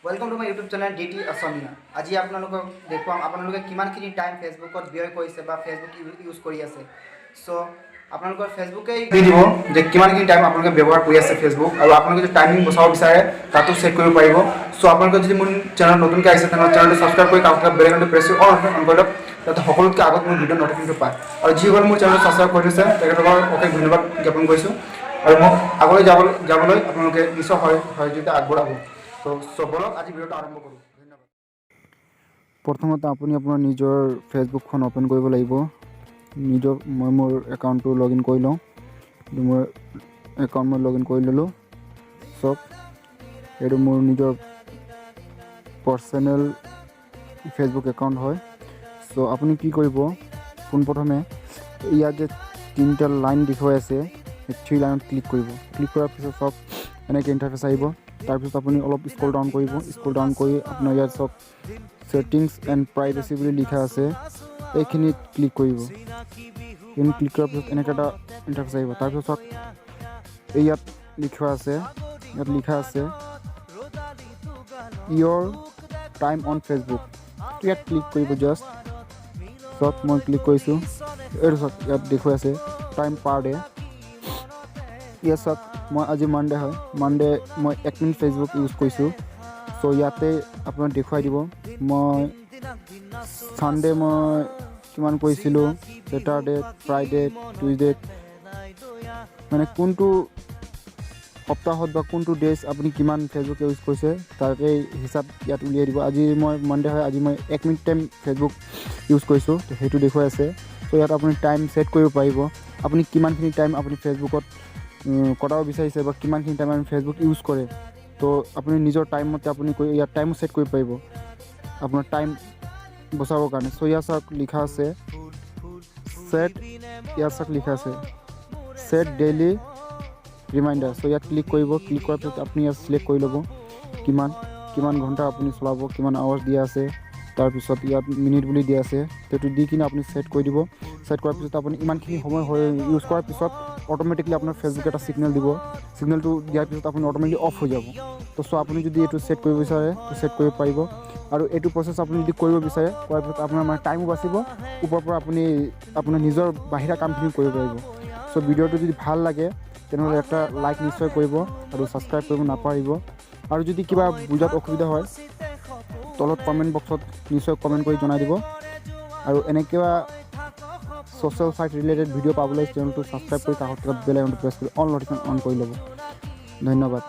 Welcome to my YouTube channel D T Asamiya. আজি আপোনালোকক দেখুৱাম আপোনালোকে কিমানখিনি টাইম ফেচবুকত ব্যয় কৰিছে বা ফেচবুক ইউজ কৰি আছে। চ' আপোনালোকৰ ফেচবুকেই দি দিব যে কিমানখিনি টাইম আপোনালোকে ব্যৱহাৰ কৰি আছে ফেচবুক। আৰু আপোনালোকে যদি টাইমিং বচাব বিচাৰে, তাতো ছেট কৰিব পাৰিব। চ' আপোনালোকে যদি মোৰ চেনেল নতুনকৈ আহিছে, তেনেহ'লে চেনেলটো ছাবস্ক্ৰাইব কৰি কাষত থকা বেল আইকনটো প্ৰেছ কৰি অল অন কৰি লওক, যাতে সকলোতকৈ আগত মোৰ ভিডিঅ' নটিফিকেশ্যনটো পায়। আৰু যিসকলে মোৰ চেনেলটো ছাবস্ক্ৰাইব কৰি থৈছে, তেখেতসকলক অশেষ ধন্যবাদ জ্ঞাপন কৰিছোঁ। আৰু মোক আগলৈ যাবলৈ আপোনালোকে নিশ্চয় সহযোগিতা আগবঢ়াব। চ' বলক, আজি ভিডিঅ'টো আৰম্ভ কৰোঁ। ধন্যবাদ। প্ৰথমতে আপুনি আপোনাৰ নিজৰ ফেচবুকখন অ'পেন কৰিব লাগিব। নিজৰ মই মোৰ একাউণ্টটো লগ ইন কৰি লওঁ। এইটো মোৰ একাউণ্ট, মই লগ ইন কৰি ল'লোঁ। চাওক, এইটো মোৰ নিজৰ পাৰ্চনেল ফেচবুক একাউণ্ট হয়। চ' আপুনি কি কৰিব? পোনপ্ৰথমে ইয়াত যে তিনিটা লাইন দেখুৱাই আছে, সেই থ্ৰী লাইনত ক্লিক কৰিব। ক্লিক কৰাৰ পিছত চাওক, এনেকৈ ইণ্টাৰফেচ আহিব। তাৰপিছত আপুনি অলপ স্ক্ৰল ডাউন কৰিব। স্ক্ৰল ডাউন কৰি আপোনাৰ ইয়াত চাওক, ছেটিংছ এণ্ড প্ৰাইভেচি বুলি লিখা আছে, এইখিনিত ক্লিক কৰিব। এইখিনি ক্লিক কৰাৰ পিছত এনেকৈ এটা ইণ্টাৰফেচ আহিব। তাৰপিছত চাওক, এই ইয়াত লিখা আছে, ইয়াত লিখা আছে "ইয়ৰ টাইম অন ফেচবুক"। ইয়াত ক্লিক কৰিব। জাষ্ট চাওক, মই ক্লিক কৰিছোঁ। এইটো চাওক, ইয়াত দেখুৱাই আছে টাইম পাৰ ডে। ইয়াত চাওক, মই আজি মানডে হয়, মানডে মই 1 মিনিট ফেচবুক ইউজ কৰিছোঁ। চ' ইয়াতে আপোনাক দেখুৱাই দিব, মই ছানডে মই কিমান কৰিছিলোঁ, ছেটাৰডে, ফ্ৰাইডে, টিউজডে, মানে কোনটো সপ্তাহত বা কোনটো ডেজ আপুনি কিমান ফেচবুক ইউজ কৰিছে, তাৰে হিচাপ ইয়াত উলিয়াই দিব। আজি মই মানডে হয়, আজি মই 1 মিনিট টাইম ফেচবুক ইউজ কৰিছোঁ, তো সেইটো দেখুৱাই আছে। চ' ইয়াত আপুনি টাইম ছেট কৰিব পাৰিব, আপুনি কিমানখিনি টাইম আপুনি ফেচবুকত কটাব বিচাৰিছে বা কিমানখিনি টাইম আপুনি ফেচবুক ইউজ কৰে। তো আপুনি নিজৰ টাইম মতে আপুনি কৰি ইয়াত টাইমো ছেট কৰিব পাৰিব আপোনাৰ টাইম বচাবৰ কাৰণে। চ' ইয়াত চাওক, লিখা আছে ছেট, ইয়াত চাওক, লিখা আছে ছেট ডেইলি ৰিমাইণ্ডাৰ। চ' ইয়াত ক্লিক কৰিব। ক্লিক কৰাৰ পিছত আপুনি ইয়াত চিলেক্ট কৰি ল'ব কিমান কিমান ঘণ্টা আপুনি চলাব, কিমান আৱাৰ্ছ দিয়া আছে। তাৰপিছত ইয়াত মিনিট বুলি দিয়া আছে, সেইটো দি কিনে আপুনি ছেট কৰি দিব। ছেট কৰাৰ পিছত আপুনি ইমানখিনি সময় হৈ ইউজ কৰাৰ পিছত অট'মেটিকলি আপোনাৰ ফেচবুকে এটা ছিগনেল দিব। ছিগনেলটো দিয়াৰ পিছত আপুনি অট'মেটিকলি অফ হৈ যাব। তো চ' আপুনি যদি এইটো ছেট কৰিব বিচাৰে, তো ছেট কৰিব পাৰিব। আৰু এইটো প্ৰচেছ আপুনি যদি কৰিব বিচাৰে, কৰাৰ পিছত আপোনাৰ মানে টাইমো বাচিব, ওপৰৰ পৰা আপুনি আপোনাৰ নিজৰ বাহিৰা কামখিনি কৰিব পাৰিব। চ' ভিডিঅ'টো যদি ভাল লাগে, তেনেহ'লে এটা লাইক নিশ্চয় কৰিব আৰু ছাবস্ক্ৰাইব কৰিব নাপাহৰিব। আৰু যদি কিবা বুজাত অসুবিধা হয়, তলত কমেণ্ট বক্সত নিশ্চয় কমেণ্ট কৰি জনাই দিব। আৰু এনেকুৱা ছ'চিয়েল চাইট ৰিলেটেড ভিডিঅ' পাবলৈ চেনেলটো ছাবস্ক্ৰাইব কৰি কাষত থকা বেল আইকনটো প্ৰেছ কৰি অল নটিফিকেশ্যন অন কৰি ল'ব। ধন্যবাদ।